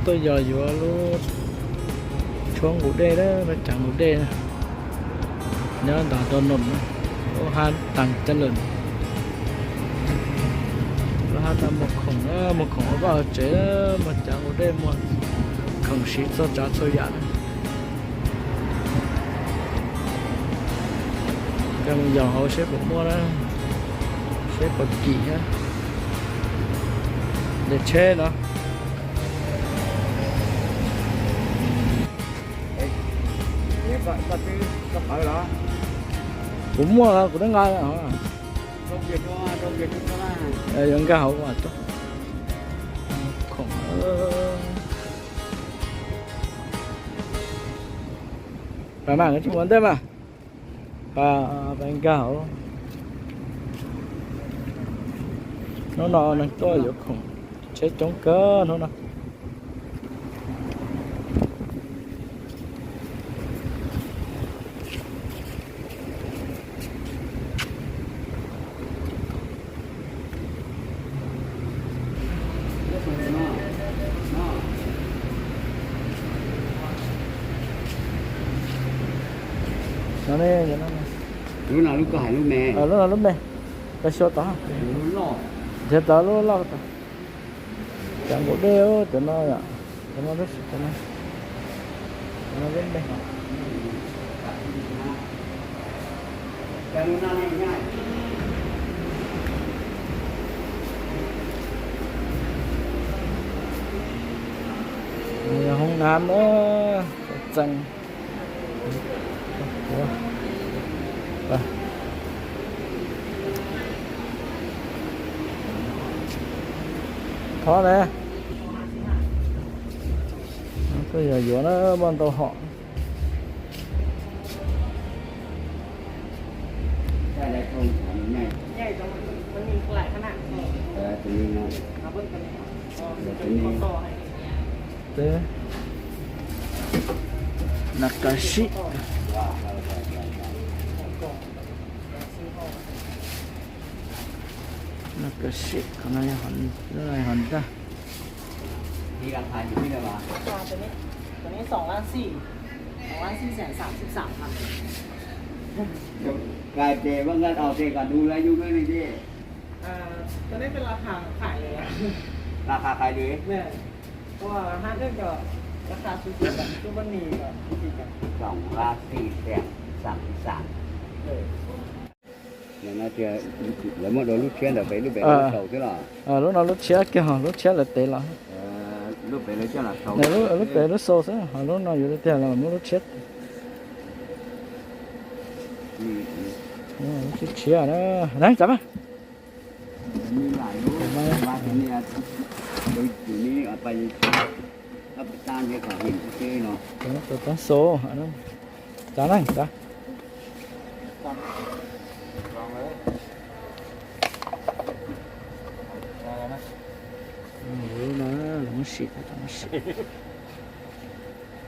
Tuaj yos yuav lub tshuab nqus dej, lub cav nqus dej nyob ntawm Donald, lub hab Tag Caj Lwm, lub hab no muag khoom, muag khoom ua vaj ua tsev, muag cav nqus dej, muag khoom siv txhua tsav txhua yam. Koj mus yos hauv seb puas muaj na, seb puas kim thiab. Daim tsheb no. Kuv muaj los kuv twb nqa. Yuav nkag hauv as. Khoom. Pab mas tsis muaj ntej mas. Pab, pab nkag hauv. Hnub no neeg tuaj yuav khoom, tsheb coob kawg hnub no. Lub no lub me, koj xyuas tod, nrhiav tod lub loj tod. Cav nqus dej, cov no yom, cov no tab sis cov no, cov no lub me. Yog hoob nam, txeem. Thov ne, tuaj yos yuav na, muaj ntau hom. Nakashi. Nakashi, qhov no yog hom ntag.ราคาขายหรือ ราคาขายหรือ ตัวห้าเท่ากับราคาซูชิกับซูเปอร์นีกับซูชิกับ สองล้านสี่แสนสามสิบสาม เออ Lawv muab dua lub tshiab ntawm pem, lub pem lawv sau xwb los? Lub no lub tshiab kiag, lub tshiab lawv tev los. Lub pem lawv coj los sau. Lub pem lub sau xwb, ho lub no yuav tiag los muab lub tshiab. Lub tshiab na, na tsav mas. Tsav na, tsav. Lub no muab sim, muab sim.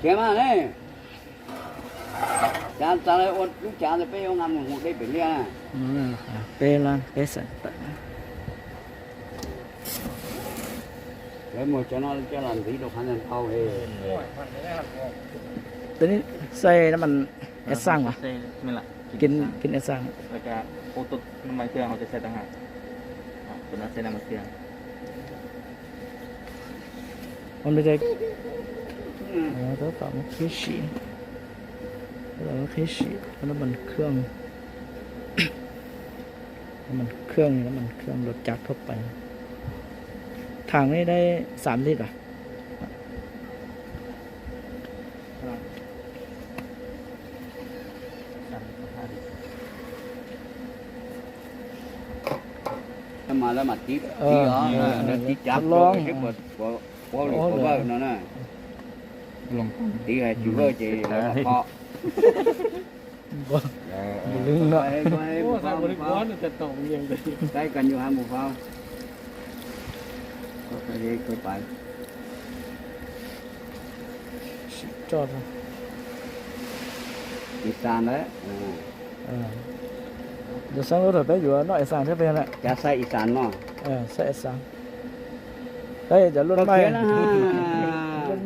Tsav mas ne. Tsav, tsav lawv ua lub tsav ntawd peb yuav nqa mus hu dej pem liaj. Peb lab peb xeem tawm. Lawv muag cov no coj los ntxiv rau qhov ntau li. Xais no mas es xaj mas. Kis es xaj. Tab tom muab qhib sim, tab tom muab qhib sim, nó bằng không, nó bằng không, nó bằng không lột chặt thuốc tây. Thằng ấy đấy, xàm lít à? Mas lawv mas tiv, tiv os, lawv tiv cav plaws seb puas, puas, puas lwm puas vawj no na. Tiv hais tsis vawj ces lawv mam kho. Saib koj nyuj hab mus faus. Tiv tas ntawd. Yog xeeb lub thaum peb yuav noj es xas thiab peb na. Cov xaib es xas no. Xaib es xas. Tab cov lub maij, lub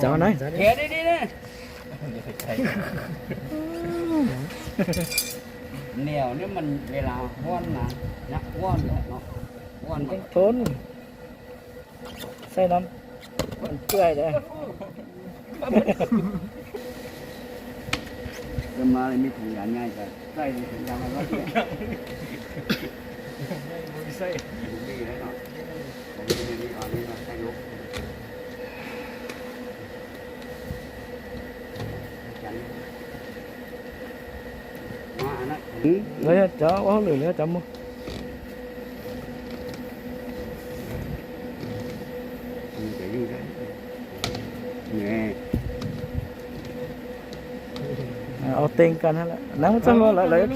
Cov na. Niam, nếu mình về là quan mà, nó quan mà. Thốn. Xay nắm. Còn tươi đấy. Cái má này mới thành gà nhai cả. Xay thì thành gà mà nó. Xay. Đi đấy rồi. Còn đi, đi, đi, đi, đi, xay đủ. Lawv yog cov ua hauj lwm, lawv yog cov muag. Ua teeb kag na, lawv muab txoj hlua lawv lawv.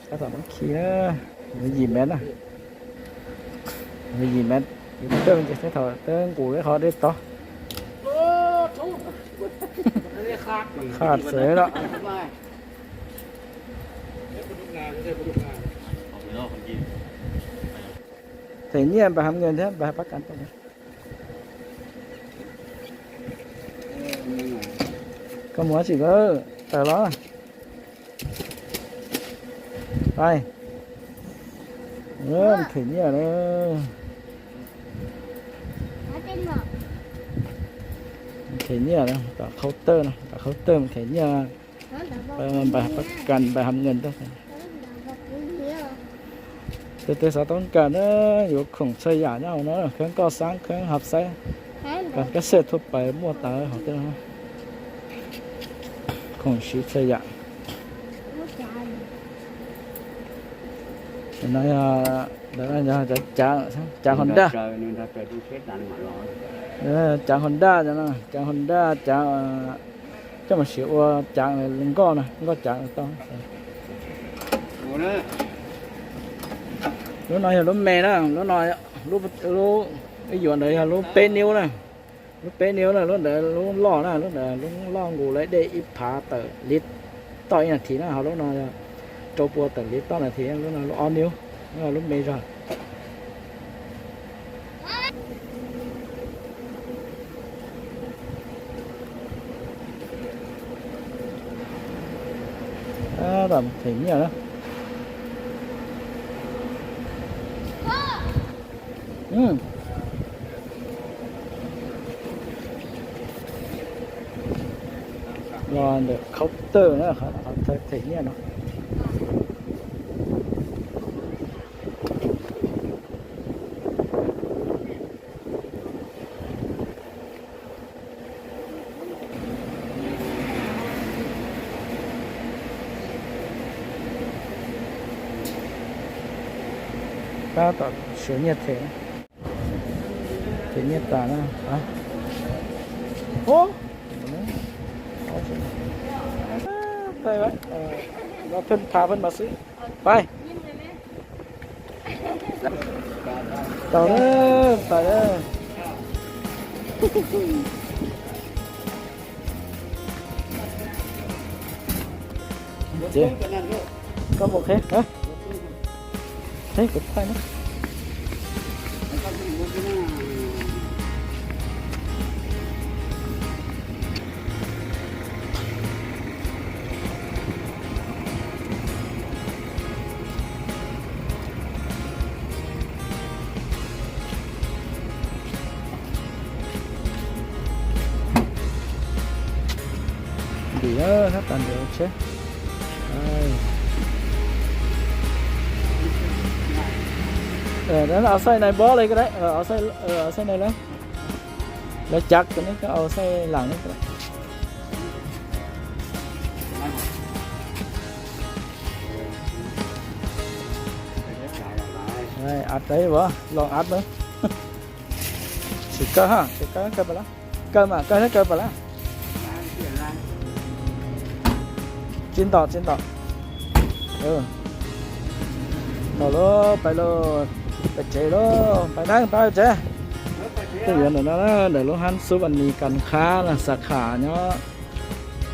Tab tom muab khi na, yim mev na, yim mev, tej thaum twb nqus ib qho dej tod. Qhaj xwb los. Them nyiaj npais hav nkees thiab npais pab kas tau. Koj mus tsis kawg tawm los. Ai, them nyiaj na. Them nyiaj na, tom khauv tawj na, tom khauv tawj them nyiaj. Npais pab kas npais hav nkees tag. Tus twg xav toob kas na, yuav khoom txhua yam nyob hauv no, khawb koj xab khawb hab xaib, kas kab xej thuaj pais muaj tas hauv tej no. Khoom siv txhua yam. No yog, cov cav, cav Honda. Cav Honda, cav Honda, cav coj mus siv ua cav nkoj na, nkoj cav tau. Lub no yog lub me na, lub no, lub, lub ib yuav ntawd yog lub peb niub na. Lub peb niub na, lub ntawd lub loj na, lub ntawd lub loj nqus lawv dej ib phav tawm liv toj ib nas this na, ho lub no rau pua tawm liv toj nas this, lub no lub ob niub, lub me zog. Them nyiaj na. Los ntawm khauv tawj na, them nyiaj no. Tab tom siav nyiaj them, them nyiaj tas na. Pais. Tau lawm, pais lawm. Ces koj mus qheb, qheb kuv thaij na. Ntim sab tas ntim tsheb. Au xaij nai npob li ko, au xaij nai lawm. Lawv cav ko ne, koj au xaij lam ne ko. Av dai as, los av na. Sim kaw ha, sim kaw kaw pam lab. Kaw mas, kaw thiab kaw pam lab. Tsis ntom, tsis ntom. Ntom lauj, pais lauj, pais tsev lauj, pais dab pais tsev. Twb yuav ntawm no, ntawm lub hab xub as nis kas qhab na, xav kham nyob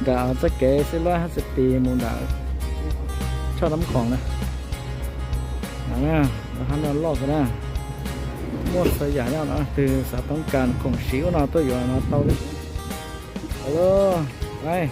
ntawm txoj kev xib lab hab xis tis mus ntawm Choj rab khoom na. Lub hab no loj kawg na. Muaj txhua yam nyob no, twg xav toob kas khoom siv ub no tuaj yuav no tau li. Alo, ai,